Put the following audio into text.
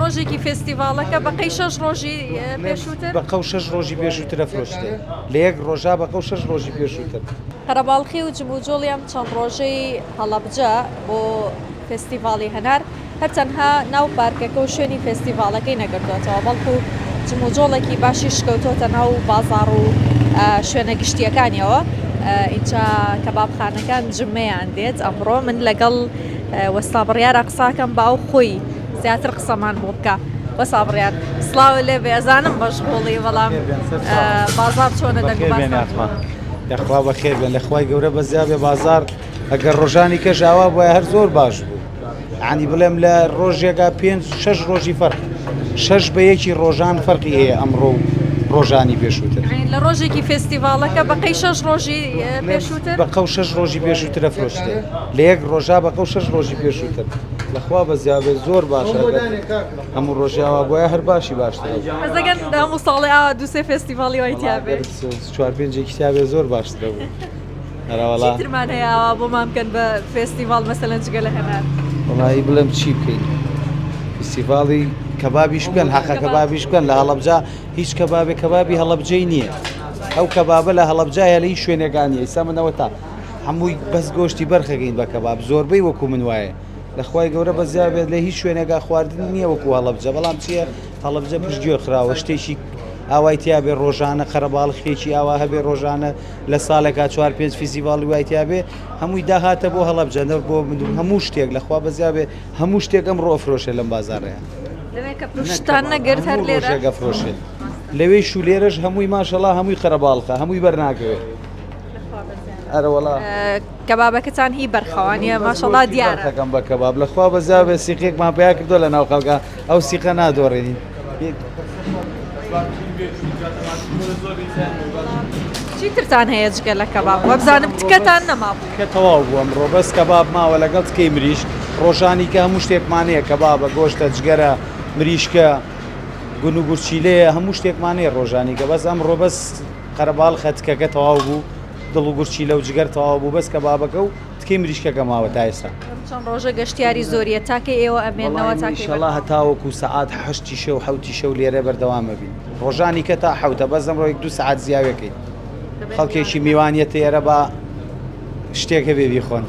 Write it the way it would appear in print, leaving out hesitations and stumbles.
ڕۆژێکی فێستیڤاڵەکە بەقەی شەش ڕۆژی پێشووتر؟ بە قەو شەش ڕۆژی پێشووتر ئەفرۆشرێ لە یەک ڕۆژا بە قەو شەش ڕۆژی پێشووتر. قەرەباڵخی و جموجۆڵی ئەم چەند ڕۆژەی هەڵەبجە بۆ فێستیڤاڵی هەنار هەر تەنها ناو پارکەکە و شوێنی فێستیڤاڵەکەی نەگرتۆتەوە، بەڵکو جموجۆڵێکی باشیش کەوتۆتە ناو بازاڕ و شوێنە گشتییەکانیەوە. ئینجا کەبابخانەکان جمەیان دێت. ئەمڕۆ من لەگەڵ وەستا بڕیارە قساکەم با ئەو خۆی زیاتر قسەمان بۆ بکە. وەستا بڕیار سڵاو لێ بێ ئەزانم مەشغوڵی بەڵام بازاڕ چۆنە دەنگ و باستان چۆنە؟ یاخوا بەخێر بێن لە خوای گەورە بەزیا بێ بازاڕ ئەگەر ڕۆژانی کەش ئاوا بوایە هەر زۆر باش بوو عنی بڵێم لە ڕۆژێکا پێنج شەش ڕۆژی فەرق شەش بە یەکی ڕۆژان فەرقی هەیە ئەمڕۆ و ڕۆژانی پێشووتر لە ڕۆژێکی فێستیڤاڵەکە بەقەی شەش ڕۆژی پێشووتر بە قەو شەش ڕۆژی پێشووتر ئەفرۆشرێ لە یەک ڕۆژا بە قەو شەش ڕۆژی پێشووتر لەخوا بە زیابێ زۆر باشە هەموو ڕۆژی ئاوا بۆیە هەر باشی باشتر حەزەکەن هەموو ساڵێ ئاوا دووسێ فێستیڤاڵی وای تیا بێ چوار پێنجێکی تیا بێ زۆر باشترە بوو. ئەرەوەڵا. چی ترمان هەیە ئاوا بۆمان بکەن بە فێستیڤاڵ مەسەلەن جگە لە هەنار؟ وەڵایی بڵێم چی بکەین فیستیڤاڵی کەبابیش بکەن حەقە کەبابیش بکەن لە هەڵەبجە هیچ کەبابێ کەبابی هەڵەبجەی نییە ئەو کەبابە لە هەڵەبجە هەیە لە هیچ شوێنێکا نییە ئیستا منەوە تا هەمووی بەس گۆشتی بەرخەکەین بە کەباب زۆربەی وەکو من وایە لە خوای گەورە بەزیا بێت لە هیچ شوێنێکا خواردن نییە وەکو هەڵەبجە بەڵام چییە هەڵەبجە پشتگوێ خراوە شتێکی ئاوای تیاابێ ڕۆژانە قەرەباڵخێکی ئاوا هەبێ ڕۆژانە لە ساڵێکا چوار پێنج فیستیڤاڵی وای تیابێ هەمووی داهاتە بۆ هەڵەبجە نە بۆ من هەموو شتێک لەخوا بەزیابێ هەموو شتێک ئەمڕۆ ئەفرۆشێ لەم بازاڕەیە لەوێ کە پشتان نەگرت هەر لێرە ڕۆژێک ئەفرۆشێ لەوێ شو لێرەش هەمووی ماشەڵا هەمووی قەرەباڵخە هەمووی بەرناکەوێ ئەرەوەڵا کەبابەکەتان هی بەرخەوانیە ماشەڵا دیارە بەرخەکەم بە کەباب لەخوا بەزیابێ سیقێکمان پیا کردووە لە ناو خەڵکە ئەو سیقە نادۆڕێنین چی ترتان هەیە جگە لە کەباب وەبزانم تکەتان نەمابوو کە تەواو بوو ئەمڕۆ بەس کەباب ماوە لەگەڵ تکەی مریشک ڕۆژانی کە هەموو شتێکمان هەیە کەبابە گۆشتە جگەرە مریشکە گون و گورچیلەیە هەموو شتێکمان هەیە ڕۆژانی کە بەس ئەمڕۆ بەس قەرەباڵخە تکەکە تەواو بوو دڵ و گورچیلە و جگەر تەواو بوو بەس کەبابەکە و تکەی مریشکەکە ماوە تا ئێستا. ئەم چەند ڕۆژە گەشتیاری زۆریە تا کەی ئێوە ئەمێننەوە تا کەی ئیشەڵا هەتاوەکو سەعات هەشتی شەو حەوتی شەو لێرە بەردەوام ئەبین ڕۆژانی کە تا حەوتە بەس ئەمڕۆ یەک دوو سەعات زیاوێکەین خەڵکێکی میوانیەتە ئێرە با شتێک هەبێ بیخۆن.